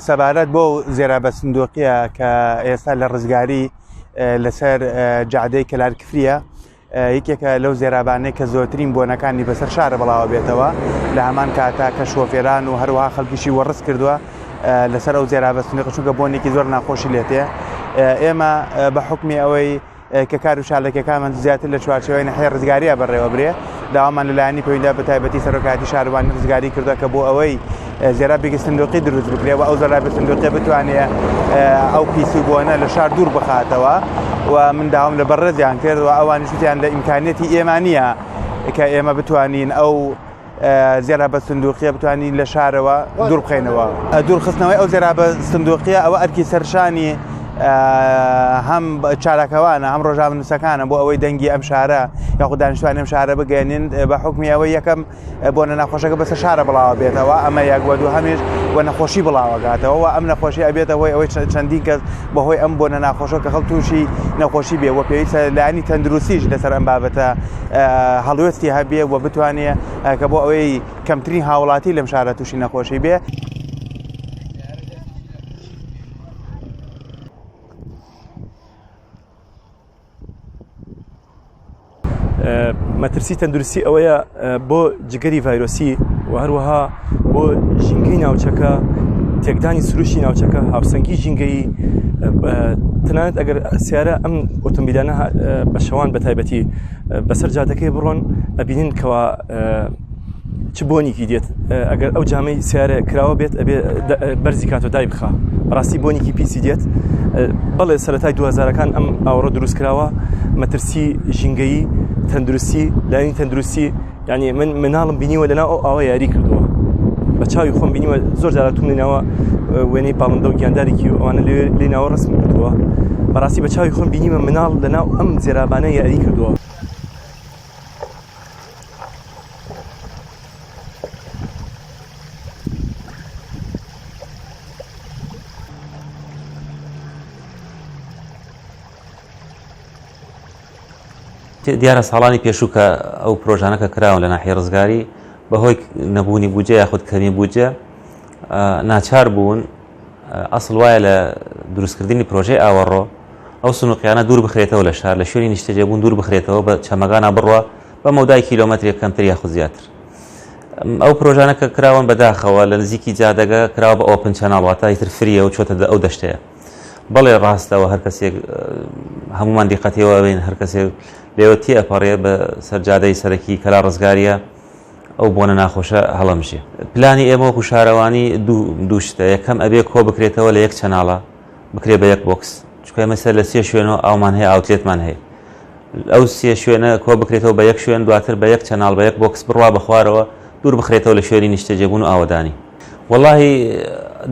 سەبارەت بۆ زێرابە سندوقیە کە ئێستا لە ڕزگاری لەسەر جادەی کەلار کفریە یەکێکە لەو زێرابانەی کە زۆرترین بۆنەکانی بەسەر شارە بڵاوە بێتەوە لە هەمان کاتا کە شۆفێران و هەروەها خەڵکیشی وەڕس کردووە لەسەر ئەو زێرابە سندوقە چونکە بۆنێکی زۆر ناخۆشی لێتێ ئێمە بە حکمی ئەوەی کە کار و چاالەکیەکانمان زیاتر لە چوارچێوەی نەحیە ڕزگاریە بەڕێوەبرێ داوامان لە لایەنی پەیوەندیدار بە تایبەتی سەرۆکایەتی شارەوانی ڕزگاری کردووە کە بۆ ئەوەی زێرابێکی سندوقی دروست بکرێ و ئەو زێرابی سندوقی بتوانێ ئەو پیسی بۆنە لە شار دوور بخاتەوە و من داوام لە بەڕێزیان کرد و ئەوانیش وتیان لە ئیمکانیەتی ئێمە نییە کە ئێمە بتوانین ئەو زێرابە سندوقیە بتوانین لە شارەوە دوور بخەینەوە. دوورخستنەوەی ئەو زێرابە سندوقیە ئەوە ئەرکی سەرشانی هەم چالاکەوانە هەم ڕۆژنامەنووسەکانە بۆ ئەوەی دەنگی ئەم شارە یاخود دانیشتوانی ئەم شارە بگەێنین بە حکمی ئەوەی یەکەم بۆ نە ناخۆشەکە بەسەر شارە بڵاوە بێتەوە ئەمە یەک وە دوو هەمیش و نەخۆشی بڵاوەکاتەوە و ئەم نەخۆشی ئەبێتە هۆی ئەوەی چەندین کەس بەهۆی ئەم بۆنە ناخۆشە کە خەڵک تووشی نەخۆشی بێ و پێویستە لایەنی تەندروستیش لەسەر ئەم بابەتە هەڵوێستی هەبێ و بتوانێ کە بۆ ئەوەی کەمترین هاوڵاتی لەم شارە تووشی نەخۆشی بێ. مەترسی تەندروستی ئەوەیە بۆ جگەری ڤایرۆسی و هەروەها بۆ ژینگەی ناوچەکە تێکدانی سروشتی ناوچەکە هاوسەنگی ژینگەیی تەنانەت ئەگەر سیارە ئەم ئۆتۆمبیلانە بە شەوان بە تایبەتی بەسەر جادەکەی بڕۆن ئەبینین کەوا چ بۆنێکی دێت ئەگەر ئەو جامەی سیارە کراوە بێت ئەبێ بەرزی کاتۆ دای بخا بەڕاستی بۆنێکی پیسی دێت بەڵێ سەرەتای دوهزارەکان ئەم ئاوڕۆ دروست کراوە مەترسی ژینگەیی تەندروستی لایەنی تەندروستی یعنی من مناڵم بینیوە لەناو ئەو ئاوە یاری کردووە بە چاوی خۆم بینیوە زۆر جارە توم لێناوە وێنەی باڵندە و گیاندارێکی ئەوانە لێ لێناوە ڕسم کردووە بەڕاستی بە چاوی خۆم بینیوە مناڵ لەناو ئەم زێرابانە یاری کردووە. دیارە ساڵانی پێشوو کە ئەو پرۆژانە کە کراون لە ناحیە ڕزگاری بەهۆی نەبوونی بودجە یاخود کەمی بودجە ناچار بوون ئەسڵ وایە لە دروستکردنی پرۆژەی ئاوەڕۆ ئەو سنوقیانە دوور بخرێتەوە لە شار لە شوێنی نیشتەجێبوون دوور بخرێتەوە بە چەمەگانە بڕە بە مەودای کیلۆمەترێک کەمتر یاخود زیاتر ئەو پرۆژانە کە کراون بەداخەوە لە نزیکی جادەگە کراوە بە open channel واتە ئیتر فریە و چۆتە ئەو دەشتەیە بەڵێ ڕاستەوە هەر کەسێک هەمومان دیقەتەوە بین هەر کەسێک لێوە تێ ئەپەڕێ بە سەرجادەی سەرەکی کەلا ڕزگاریە ئەو بۆنە ناخۆشە هەڵەمژێ. پلانی ئێمە وەکو شارەوانی دوو شتە، یەکەم ئەبێ کۆ بکرێتەوە لە یەک channel ا بکرێ بە یەک box، چونکە ئێمە سەر لە سێ شوێنەوە ئاومان هەیە outlet مان هەیە، ئەو سێ شوێنە کۆ بکرێتەوە بە یەک شوێن دواتر بە یەک channel بە یەک box بڕوا بە خوارەوە دوور بخرێتەوە لە شوێنی نیشتەجێبوون و ئاوەدانی. وەڵاهی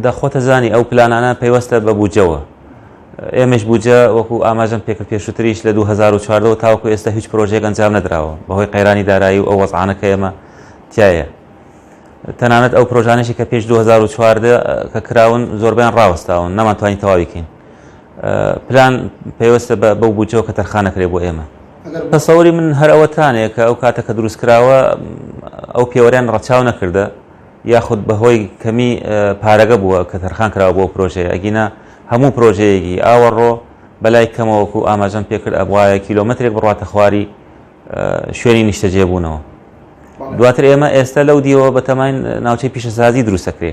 دە خۆتەزانی ئەو پلانانە پەیوەستە بە بودجەوە. ئێمەش بودجە وەکو ئاماژەم پێکرد پێشووتریش لە 2014 وە تاوەکو ئێستا هیچ پرۆژەیەک ئەنجام نەدراوە بەهۆی قەیرانی دارایی و ئەو وەزعانە کە ئێمە تیایە تەنانەت ئەو پرۆژانەشی کە پێش 2014 کە کراون زۆربیان ڕاوەستاون نەمانتوانی تەواوی کەین پلان پەیوەستە بە بەو بودجەوە کە تەرخانەکرێ بۆ ئێمە تەسەوری من هەر ئەوەتانەیە کە ئەو کاتە کە دروست کراوە ئەو پێوەریان ڕەچاو نەکردە یاخود بەهۆی کەمی پارەگە بووە کە تەرخان کراوە بۆ پرۆژەیە ئەگینا هەموو پرۆژەیەکی ئاوەڕۆ بەلای کەمەوە وەکو ئاماژەم پێکرد ئەبوایە کیلۆمەترێک بڕواتە خواری شوێنی نیشتەجێبوونەوە دواتر ئێمە ئێستا لەو دیوە بەتەماین ناوچەی پیشەسازی دروستەکرێ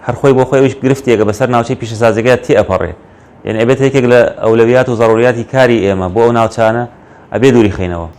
هەر خۆی بۆ خۆی ئەویش گرفتێکە بەسەر ناوچەی پیشەسازیەکە تێ ئەپەڕێ یعنی ئەبێت یەکێک لە ئەولەویات و زەڕوریاتی کاری ئێمە بۆ ئەو ناوچانە ئەبێ دووری خەینەوە.